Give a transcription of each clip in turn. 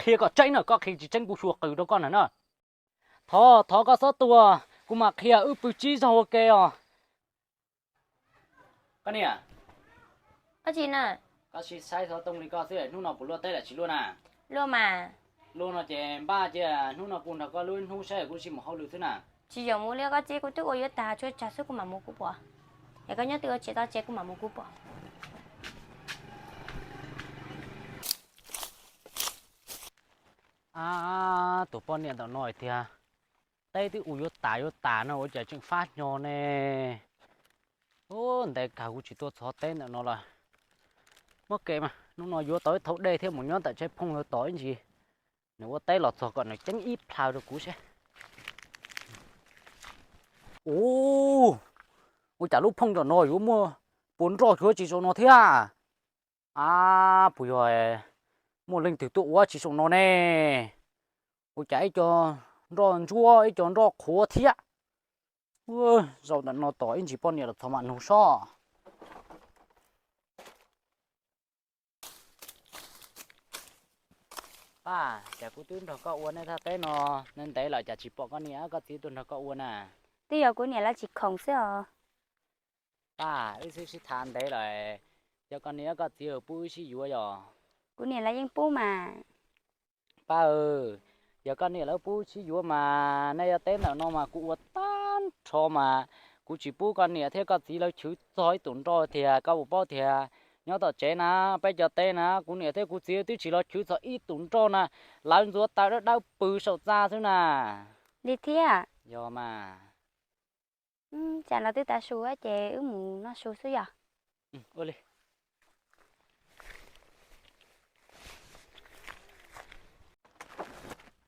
Qhia kom tseeb na, koj qhia tsis tseeb kuv xyuas qws rau koj na na. Thov, thov koj txhob tua, kuv mam qhia wb pw tsib zaug ua ke os. Koj niam, koj sim saib xov tooj li koj xwb, hnub no puas luaj teb lawm tsis luaj na? Luaj mas. Luaj no ces npaj cia hnub no puas nrog koj lub hnub saib kuv sim mus hauj lwm xwb na. Tsis yog mus li koj txiv, kuv twb ua yuav tas, tshuav tsag xwb kuv mam mus kuv pom. Es koj nyob twj ua tsev tau tsev kuv mam mus kuv pom. Ab, tus poj niam ntawm no tiag, teb twb ua yuav tas yuav tas no ua cas tseem fab hnyo ne. Ub, ntev kawg kuv tsis tuaj txhov teb ntawm no lawm. Muab kev mas, hnub no yuav tau ib thau dej thiab mus nyob ntawm tsheb phooj ywg tod ib ntsis. Nws ua teb los txog kom nws ceeb ib plhaw rau kuv seb. Ub, ua cas lub phooj ntawm no yuav muaj puas nroj cuav tsis zoo no thiab? Ab, puas yog muaj leej twg tuaj ua tsis zoo no ne? Ua cas ib co nroj ntsuab ib co nroj qhuav thiab. Zaum ntawm no tos ib ntsis poj niam los txog mam nug sob. Pab, cas kuv twb nrog koj ua nej thaj teb no ntev lawm cas tsis pom koj niam koj txiv tuaj nrog koj ua na? Twb yog kuv niam lawv tsis khoom xwb os. Pab, wb twb sib tham ntev lawm, yog koj niam koj txiv pub wb sib yuav yog? Kuv niam lawv yeej pub mas. Pab, yog koj niam lawv pub sib yuav mas nej yog teb ntawm no mas kuv ua tag nrho mas kuv tsis pub koj niam thiab koj txiv lawv chwv txog ib tus nroj tiag. Koj puas paub tiag, nyob tom tsev na, peb cov teb na, kuv niam thiab kuv txiv twb tsis los chwv txog ib tus nroj na, lawv ntxuav taws dawb dawb pw saum txaj xwb na. Li thiab? Yog mas. Cas los twb tav su ces wb mus noj su xwb yog? Ua li.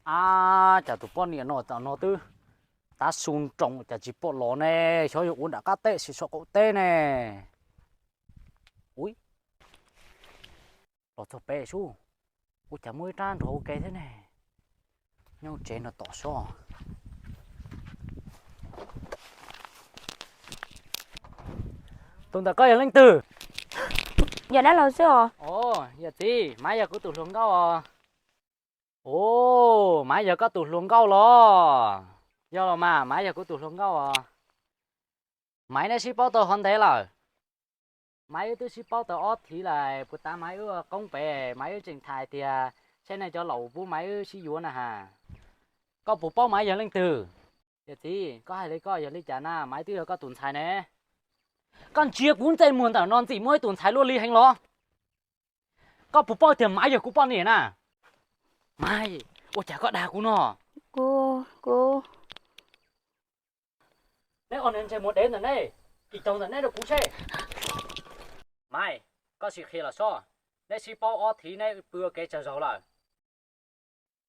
Ab, cas tus poj niam no tam no twb tav su nroos cas tsis pom los ne, xyov yog ua nram qab teb sis saum qaum teb ne. Ui, los txog pem sub, ua cas muaj ib rab nrog ua ke thiab ne. Nyob tsev no tom sob. Tus ntawm koj yog leej twg? Yog dab laug xwb os. Yog txiv, Maiv yog kuv tus hluas nkauj os. Ub, Maiv yog koj tus hluas nkauj los? Yog los mas, Maiv yog kuv tus hluas nkauj os. Maiv, neb sib paub tau qhov ntev lawm? Maiv, wb twb sib paub tau ob thiv lawm, puag ta Maiv wb ua qoob pem, Maiv wb tseem tham tias saib nej cov laus pub Maiv wb sib yuav na has. Koj puas paub Maiv yog leej twg? Yog txiv, koj hais li koj yog li cas na, Maiv twb yog koj tus ntxhais ne. Koj ntsia kuv ntsej muag ntawm no ntxim muaj ib tus ntxhais luaj li heev los? Koj puas paub tias Maiv yog kuv poj niam na? Maiv, ua cas koj dag kuv no? Kuv, kuv. Neb ob niag ntsej muag dev ntawm neb, ib tug ntawm neb rau kuv seb. Maiv, koj sim qhia los sob, neb sib paub ob thiv neb pw ua ke tsawg zaus lawm?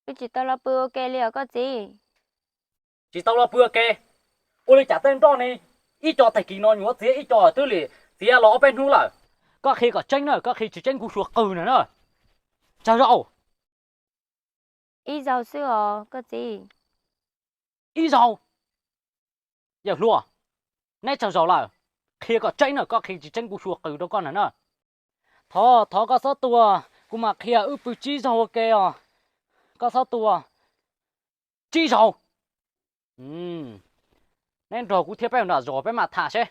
Wb tsis tau los pw ua ke li os koj txiv. Tsis tau los pw ua ke? Ua li cas tej nroj ne, ib co tag kis no nyuam qhuav txiav ib co twb li, txiav los ob peb hnub lawm. Koj qhia kom tseeb na, koj qhia tsis tseeb kuv xyuas qws na na. Tsawg zaus? Ib zaug xwb os koj txiv. Ib zaug? Yawm hluas, neb tsawg zaus lawm? Qhia kom tseeb na, koj qhia tsis tseeb kuv xyuas qws rau koj na na. Thov, thov koj txhob tua, kuv mam qhia wb pw tsib zaug ua ke os. Koj txhob tua. Tsib zaug. Neb nrog kuv thiab peb nram zos peb mam tham seb.